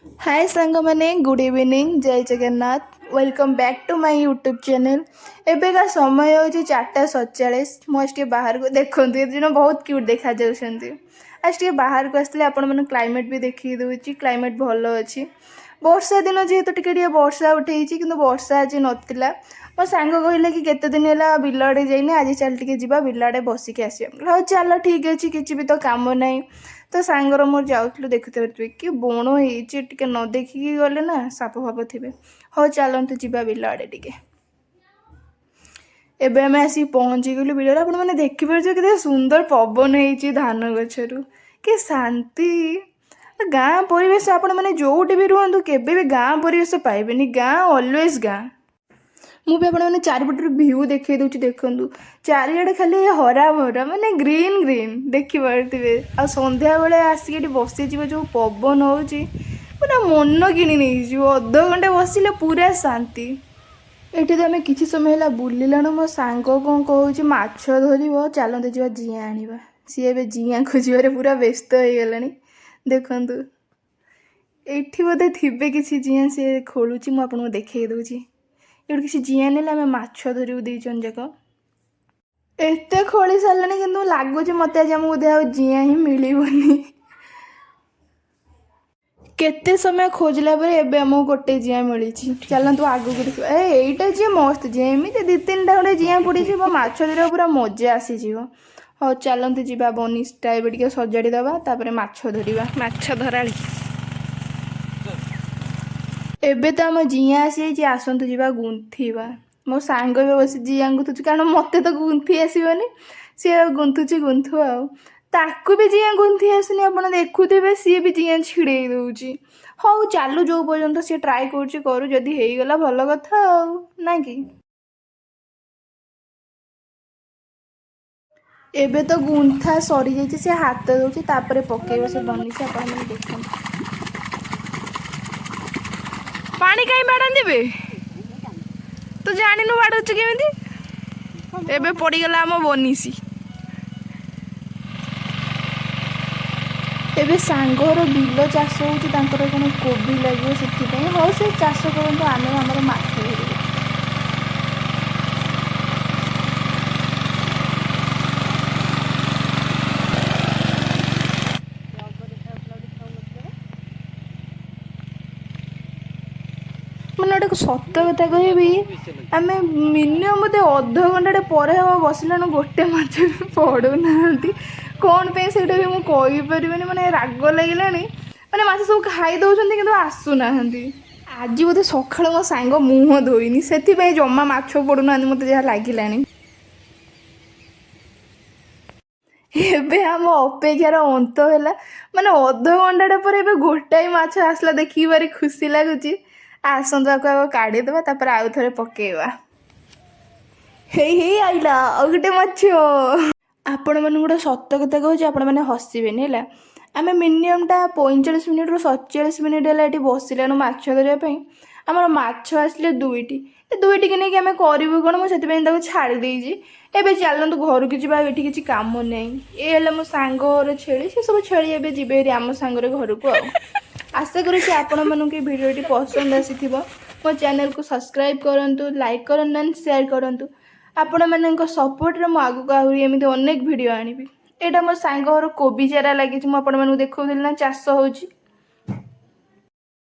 ହାଏ ସାଙ୍ଗମାନେ, good evening, Jay Jagannath. Welcome back to my YouTube channel. ଏବେକା ସମୟ ହେଉଛି 4:47। ମୁଁ ଆଜି ଟିକେ ବାହାରକୁ, ଦେଖନ୍ତୁ, ଏ ଦିନ ବହୁତ କ୍ୟୁଟ୍ ଦେଖାଯାଉଛନ୍ତି। ଆଜି ଟିକେ ବାହାରକୁ ଆସିଲେ ଆପଣମାନଙ୍କୁ କ୍ଲାଇମେଟ୍ ବି ଦେଖେଇ ଦେଉଛି। କ୍ଲାଇମେଟ୍ ଭଲ ଅଛି। ବର୍ଷା ଦିନ ଯେହେତୁ ଟିକେ ଟିକେ ବର୍ଷା ଉଠେଇଛି, କିନ୍ତୁ ବର୍ଷା ଆଜି ନଥିଲା। ମୋ ସାଙ୍ଗ କହିଲା କି କେତେ ଦିନ ହେଲା ବିଲ ଆଡ଼େ ଯାଇନି, ଆଜି ଚାଲ ଟିକେ ଯିବା, ବିଲ ଆଡ଼େ ବସିକି ଆସିବା। ମୁଁ କହିଲି, ହଉ ଚାଲ, ଠିକ୍ ଅଛି, କିଛି ବି ତ କାମ ନାହିଁ। ତ ସାଙ୍ଗର ମୋର ଯାଉଥିଲୁ। ଦେଖୁଥିବେ କି ବଣ ହେଇଛି, ଟିକେ ନ ଦେଖିକି ଗଲେ ନା ସାପ ଫାପ ଥିବେ। ହଉ ଚାଲନ୍ତୁ ଯିବା ବିଲ ଆଡ଼େ ଟିକେ। ଏବେ ଆମେ ଆସିକି ପହଞ୍ଚିଗଲୁ ବିଲରେ। ଆପଣମାନେ ଦେଖିପାରୁଥିବେ କେତେ ସୁନ୍ଦର ପବନ ହେଇଛି ଧାନ ଗଛରୁ, କି ଶାନ୍ତି। ଗାଁ ପରିବେଶ, ଆପଣମାନେ ଯେଉଁଠି ବି ରୁହନ୍ତୁ, କେବେ ବି ଗାଁ ପରିବେଶ ପାଇବେନି। ଗାଁ ଅଲୱେଜ୍ ଗାଁ। ମୁଁ ବି ଆପଣମାନେ ଚାରିପଟରୁ ଭିଉ ଦେଖେଇ ଦେଉଛି। ଦେଖନ୍ତୁ, ଚାରିଆଡ଼େ ଖାଲି ହରା ଭରା, ମାନେ ଗ୍ରୀନ୍ ଗ୍ରୀନ୍ ଦେଖିପାରୁଥିବେ। ଆଉ ସନ୍ଧ୍ୟାବେଳେ ଆସିକି ଏଠି ବସିଯିବ, ଯେଉଁ ପବନ ହେଉଛି ପୁରା ମନ କିଣି ନେଇଯିବ। ଅଧଘଣ୍ଟେ ବସିଲେ ପୁରା ଶାନ୍ତି। ଏଠି ତ ଆମେ କିଛି ସମୟ ହେଲା ବୁଲିଲାଣୁ। ମୋ ସାଙ୍ଗ କ'ଣ କହୁଛି, ମାଛ ଧରିବ, ଚାଲନ୍ତୁ ଯିବା ଜିଆଁ ଆଣିବା। ସିଏ ଏବେ ଜିଆଁ ଖୋଜିବାରେ ପୁରା ବ୍ୟସ୍ତ ହେଇଗଲାଣି। ଦେଖନ୍ତୁ, ଏଇଠି ବୋଧେ ଥିବେ କିଛି ଜିଆଁ, ସିଏ ଖୋଳୁଛି। ମୁଁ ଆପଣଙ୍କୁ ଦେଖେଇ ଦେଉଛି। ଏଇଠୁ କିଛି ଜିଆଁ ନେଲେ ଆମେ ମାଛ ଧରିବୁ ଦୁଇ ଜଣ ଯାକ। ଏତେ ଖୋଳି ସାରିଲାଣି, କିନ୍ତୁ ଲାଗୁଛି ମୋତେ ଆଜି ଆମକୁ ବୋଧେ ଆଉ ଜିଆଁ ହିଁ ମିଳିବନି। କେତେ ସମୟ ଖୋଜିଲା ପରେ ଏବେ ଆମକୁ ଗୋଟେ ଜିଆଁ ମିଳିଛି। ଚାଲନ୍ତୁ ଆଗକୁ ଦେଖିବା। ଏ ଏଇଟା ଜିଆଁ ମସ୍ତ ଜିଆଁ। ଏମିତି ଦୁଇ ତିନିଟା ଖଣ୍ଡେ ଜିଆଁ ପଡ଼ିଯିବ, ମାଛ ଧରିବା ପୁରା ମଜା ଆସିଯିବ। ହଉ ଚାଲନ୍ତୁ ଯିବା, ବନିସଟା ଏବେ ଟିକେ ସଜାଡ଼ି ଦେବା, ତାପରେ ମାଛ ଧରିବା। ମାଛ ଧରାଳି। ଏବେ ତ ଆମ ଜିଆଁ ଆସିଯାଇଛି, ଆସନ୍ତୁ ଯିବା ଗୁନ୍ଥିବା। ମୋ ସାଙ୍ଗ ବି ବସି ଜିଆଁ ଗୁନ୍ଥୁଛି, କାରଣ ମୋତେ ତ ଗୁନ୍ଥି ଆସିବନି। ସିଏ ଗୁନ୍ଥୁଛି, ଗୁନ୍ଥୁ। ଆଉ ତାକୁ ବି ଜିଆଁ ଗୁନ୍ଥି ଆସୁନି। ଆପଣ ଦେଖୁଥିବେ, ସିଏ ବି ଜିଆଁ ଛିଡ଼େଇ ଦେଉଛି। ହଉ ଚାଲୁ, ଯେଉଁ ପର୍ଯ୍ୟନ୍ତ ସିଏ ଟ୍ରାଏ କରୁଛି କରୁ, ଯଦି ହେଇଗଲା ଭଲ କଥା ଆଉ ନା କି। ଏବେ ତ ଗୁନ୍ଥା ସରିଯାଇଛି। ସେ ହାତ ଦେଉଛି, ତାପରେ ପକେଇବ ସେ ବନିଶୀ। ଆପଣମାନେ ଦେଖନ୍ତୁ। ପାଣି କାହିଁ ବାଡ଼ାନ୍ତି ବେ? ତୁ ଜାଣିନୁ ବାଡ଼ଉଛୁ କେମିତି? ଏବେ ପଡ଼ିଗଲା ଆମ ବନିଶୀ। ଏବେ ସାଙ୍ଗର ବିଲ ଚାଷ ହେଉଛି, ତାଙ୍କର କ'ଣ କୋବି ଲାଗିବ ସେଥିପାଇଁ। ହଉ ସେ ଚାଷ କରନ୍ତୁ, ଆମେ ଆମର ମାଛ ଧରିବୁ। ମାନେ ଗୋଟେ ସତ କଥା କହିବି, ଆମେ ମିନିମମ୍ ବୋଧେ ଅଧଘଣ୍ଟାଟେ ପରେ ହେବ ବସିଲାଣୁ, ଗୋଟେ ମାଛ ବି ପଡ଼ୁନାହାନ୍ତି। କ'ଣ ପାଇଁ ସେଇଟା ବି ମୁଁ କହିପାରିବିନି। ମାନେ ରାଗ ଲାଗିଲାଣି। ମାନେ ମାଛ ସବୁ ଖାଇ ଦେଉଛନ୍ତି, କିନ୍ତୁ ଆସୁନାହାନ୍ତି। ଆଜି ବୋଧେ ସକାଳୁ ମୋ ସାଙ୍ଗ ମୁହଁ ଧୋଇନି, ସେଥିପାଇଁ ଜମା ମାଛ ପଡ଼ୁନାହାନ୍ତି ମୋତେ ଯାହା ଲାଗିଲାଣି। ଏବେ ଆମ ଅପେକ୍ଷାର ଅନ୍ତ ହେଲା। ମାନେ ଅଧଘଣ୍ଟାଟେ ପରେ ଏବେ ଗୋଟାଏ ମାଛ ଆସିଲା, ଦେଖିକି ଭାରି ଖୁସି ଲାଗୁଛି। ଆସନ୍ତୁ ଆକୁ ଆଗ କାଢ଼ିଦେବା, ତାପରେ ଆଉ ଥରେ ପକେଇବା। ହେଇ ହେଇ, ଆଇଲା ଆଉ ଗୋଟେ ମାଛ। ଆପଣମାନଙ୍କୁ ଗୋଟେ ସତ କଥା କହୁଛି, ଆପଣମାନେ ହସିବେନି ହେଲା। ଆମେ ମିନିମମ୍ଟା 45 ମିନିଟ୍ରୁ 47 ମିନିଟ୍ ହେଲା ଏଠି ବସିଲାଣୁ ମାଛ ଧରିବା ପାଇଁ। ଆମର ମାଛ ଆସିଲେ ଦୁଇଟି। ଏ ଦୁଇଟିକି ନେଇକି ଆମେ କରିବୁ କ'ଣ? ମୁଁ ସେଥିପାଇଁ ତାକୁ ଛାଡ଼ି ଦେଇଛି। ଏବେ ଚାଲନ୍ତୁ ଘରକୁ ଯିବା, ଆଉ ଏଠି କିଛି କାମ ନାହିଁ। ଏ ହେଲା ମୋ ସାଙ୍ଗ ଘର ଛେଳି। ସେ ସବୁ ଛେଳି ଏବେ ଯିବେ ହେରି ଆମ ସାଙ୍ଗରେ ଘରକୁ। ଆଉ ଆଶା କରୁଛି ଆପଣମାନଙ୍କୁ ଏ ଭିଡ଼ିଓଟି ପସନ୍ଦ ଆସିଥିବ। ମୋ ଚ୍ୟାନେଲକୁ ସବସ୍କ୍ରାଇବ୍ କରନ୍ତୁ, ଲାଇକ୍ କରନ୍ତୁ ଆଣ୍ଡ ସେୟାର କରନ୍ତୁ। ଆପଣମାନଙ୍କ ସପୋର୍ଟରେ ମୁଁ ଆଗକୁ ଆହୁରି ଏମିତି ଅନେକ ଭିଡ଼ିଓ ଆଣିବି। ଏଇଟା ମୋ ସାଙ୍ଗ ଘର କୋବି ଚାରା ଲାଗିଛି। ମୁଁ ଆପଣମାନଙ୍କୁ ଦେଖାଉଥିଲି ନା, ଚାଷ ହେଉଛି।